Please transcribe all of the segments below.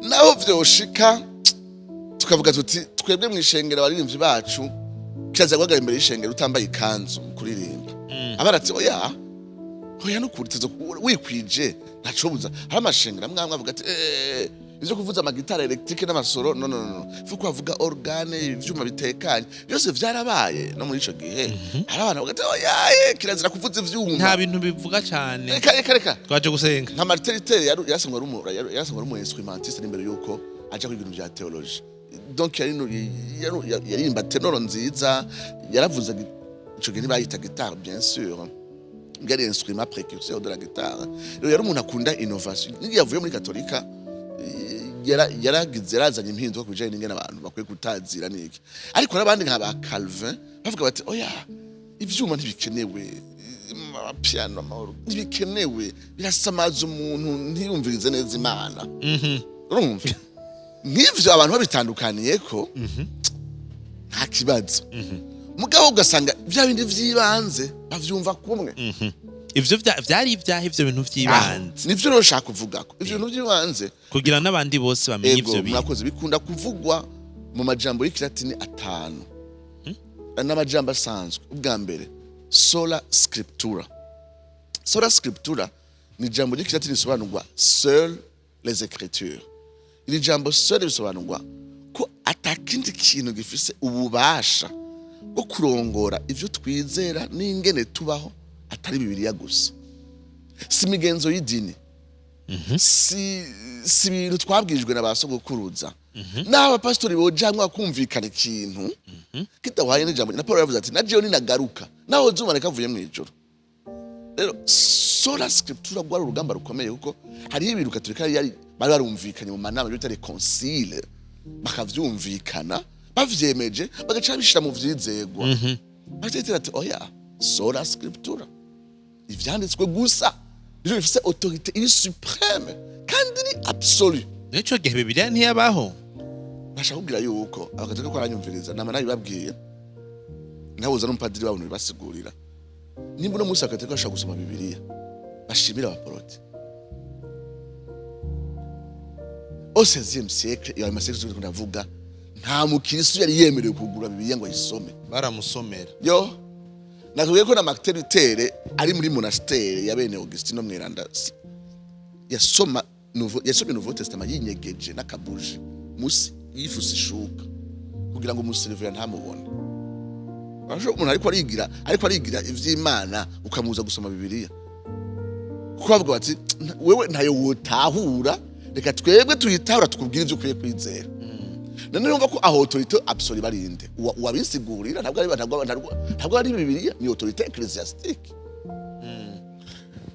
Naho vyoshika tukavuga tuti twebwe mu ishengero abaririmbyi bacu kirazira guhagarara imbere y'ishengero utambaye ikanzu mu kuririmba, abana ati oya oya, nukuri tuzo wikwije ntacobuza. Hari amashengero amwe amwe avuga ati ivyo kuvuza amagitari électrique n'amasoro, no no no no, faut ko bavuga organe, ivyuma bitekanye, byose vyarabaye. No muri ico gihe hari abantu bavuga ati oya, kirazira kuvuza ivyuma. Nta bintu bivuga cyane. Reka reka reka. Twaje gusenga. Nka Martin Luther yarasanzwe ari umu instrumentiste imbere yuko aja kwiga ibintu vya théologie. Donc yaririmba ténor nziza, yaravuza ico gihe ntibayita guitare bien sûr, yari instrument précurseur de la guitare. Rero yari umuntu akunda innovation. N'igihe yavuye muri katolika, yaragize yarazanye impinduka ku bijanye n'ingene abantu bakwiye kutazira n'iki. Ariko hari abandi nka ba Calvin bavuga bati oya, ivyuma ntibikenewe, amapiano, amahoro ntibikenewe, birasamaza umuntu ntiyumvirize neza Imana. Urumva nk'ivyo abantu babitandukaniye ko nta kibazo, mugabo ugasanga bya bindi vy'ibanze bavyumva kumwe. Ivyo vyari ivyahe, ivyo bintu vy'ibanze? Nivyo rero nshaka kuvuga ko ivyo bintu vy'ibanze kugira n'abandi bose bamenye ego ivyo bintu. Murakoze. Bikunda kuvugwa mu majambo y'ikilatini atanu n'amajambo asanzwe. Ubwa mbere, sola scriptura. Sola scriptura ni ijambo ry'ikilatini risobanurwa seul les écritures. Iri jambo seul bisobanurwa ko atakindi kintu gifise ububasha bwo kurongora ivyo twizera n'ingene tubaho atari Bibiliya gusa. Si imigenzo y'idini, si ibintu twabwirijwe na ba sogokuruza, n'aho abapasitori boja hamwe bakumvikana ikintu kidahwanye n'ijambo. Na Paul yavuze ati na jewe ninagaruka naho zuba avuye mu ijoro. Rero sola scriptura rwari urugamba rukomeye, kuko hariho ibintu katolika yari bari barumvikanye mu manama bita les conciles, bakavyumvikana, bavyemeje, bagaca babishira mu vyizegwa. Bagatera ati oya, sola scriptura, ivyanditswe gusa nivyo bifise autorité iri suprême kandi iri absolue. N'ico gihe Bibiliya ntiyabaho. Bashaka kubwira yuko abakatolika ko aranyumviriza nama nabibabwiye, ntabuza n'umupadiri wabo bibasigurira. Nimba uno munsi abakatolika bashobora gusoma Bibiliya, bashimira abaporoti. Au 16e siècle, iyo ayo masiècle turiko ndavuga, nta mukristo yari yemerewe kugura Bibiliya ngo ayisome. Baramusomera. Yo nakubwiye ko na Martin Luther ari muri monastère ya bene Augustino Mweranda yasoma Nouveau, yasomye Nouveau Testament yinyegeje n'akabuji musi yifuse ishuka kugira ngo umuserivera ntamubone. Urashobora umuntu ariko arigira ivy'Imana ukamuza gusoma Bibiliya, kuko bavuga bati wewe ntayo wotahura, reka twebwe tuyitahura tukubwire ivyo ukwiye kwizera. None urumva ko aho autorité absolue barinde uwabisigurira ntabwo ari Bibiliya, ni autorité ecclésiastique.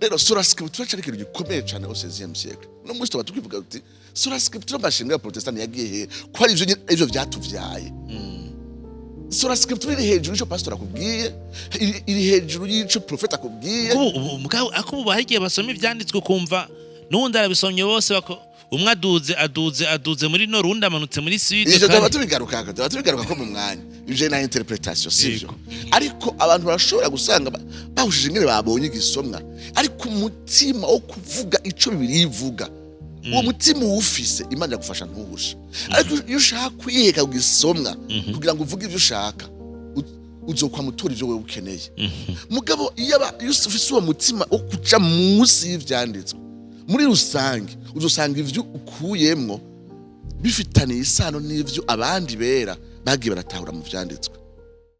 Rero sola scriptura cari ikintu gikomeye cane au 16e siècle. No munsi tuba tukivuga tuti sola scriptura, amashinga ya protestant yagiye he, ko ari ivyo ivyo vyatuvyaye? Sola scriptura iri hejuru y'ico pastor akubwiye, iri hejuru y'ico prophète akubwiye. Ubu ako ubu hari igihe basoma ivyanditswe ukumva n'uwundi arabisomye, bose bako umwe aduze muri nord, uwundi amanutse muri sud. Ivyo tuba tubigaruka ko mu mwanya ivyo na interpretation sivyo, ariko abantu barashobora gusanga bahushije ingene babonye igisomwa, ariko umutima wo kuvuga ico Bibiliya ivuga, uwo mutima uwufise, Imana iragufasha ntuhushe. Ariko iyo ushaka kwiheka ku gisomwa kugira ngo uvuge ivyo ushaka, uzokwama utora ivyo wewe ukeneye. Mugabo iyo ufise uwo mutima wo kuja munsi y'ivyanditswe muri rusange, uzosanga ivyo ukuyemwo bifitaniye isano n'ivyo abandi bera bagiye baratahura mu vyanditswe.